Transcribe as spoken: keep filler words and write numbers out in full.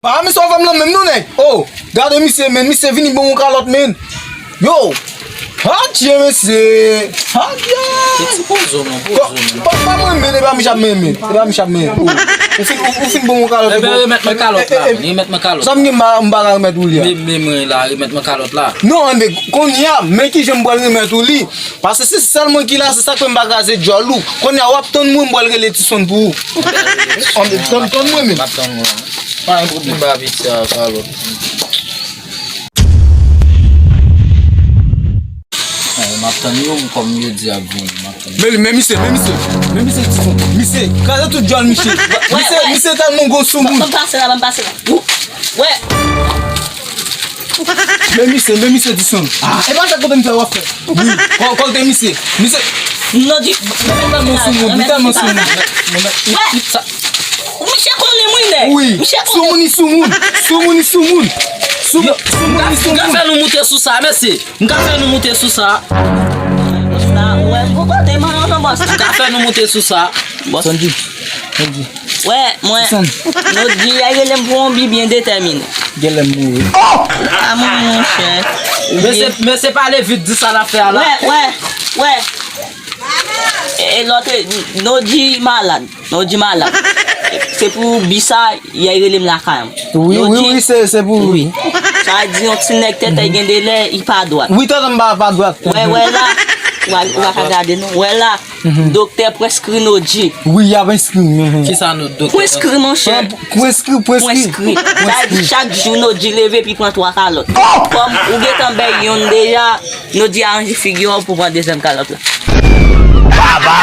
Pa men sa w fè m lan menm non nèg. Oh, gade misye men, misye vini ban m yon kalòt men. Yo. Adye mesye. Adye. Se ti pozo non, pozo non. Pa pa mwen men, e pa misye ap men men. E pa misye ap men. Ou fin ou fin ban m yon kalòt. Ebyen remèt mwen kalòt la. Remèt mwen kalòt. Sa m gen m pa ka remèt ou li a. Men men mwen la, remèt mwen kalòt la. Non, men kounye a, men kijan m pral remèt ou li. Paske se sèl mwen ki la, se sa k fè m pa kraze djòl ou. Kounye a w ap tann mwen, m pral rele Tison pou ou. Tann tann mwen men. M ap tann ou la. Pa gen pwoblèm. M ba piti a kalòt. Ay, m ap tann yo, kòm yo di ap vini, m ap tann yo. Men men misye, men misye. Men misye Tison. Misye kraze tout djòl misye. Misye misye tèlman gwo sou moun. Ban m pase la, ban m pase la. Wè. Men misye, men misye Tison. Ah, e pa sa kote misye w ap fè. Wi, kò- kòlte misye. Misye. Non di. Li tèlman sou moun, li tèlman sou moun. Wè. Misye konnen mwen nèg. Wi. Misye konnen. Soumoun li soumoun. Soumoun li soumoun. Soumoun li soumoun. M ka fè nou moute sou sa, mesye. M ka fè nou moute sou sa. Bòs la, wè, m pou kote manman nan bòs la. M ka fè nou moute sou sa. Bòs. Sandy. Sandy. Wè, mwen. Sandy. Nou di, ay rele m pou yon bi byen detèmine. Genlè m mouri. A mwen, monchè. Men se, men se pale vit, di sa n ap fè a la. Wè, wè, wè. E, e lòt, nou di malad. Nou di malad. Se pou bi sa, y ay rele m lakay an. Wi, wi, wi, se, se pou wi. Sa di yon ti nèg tèt gen de lè, li pa dwat. Wi, tèt an pa, pa dwat. Wè, wè la. Ou pa ka gade non. Wè la. Doktè preskri Nodji. Wi, y ap enskri. Kisa nou doktè? Preskri, monchè. Preskri, preskri. Preskri. Sa di chak jou Nodji leve epi pran twa kalòt. Kòm ou gentan bay yonn deja, Nodji aranje figi w pou pran dezyèm kalòt la. Baba!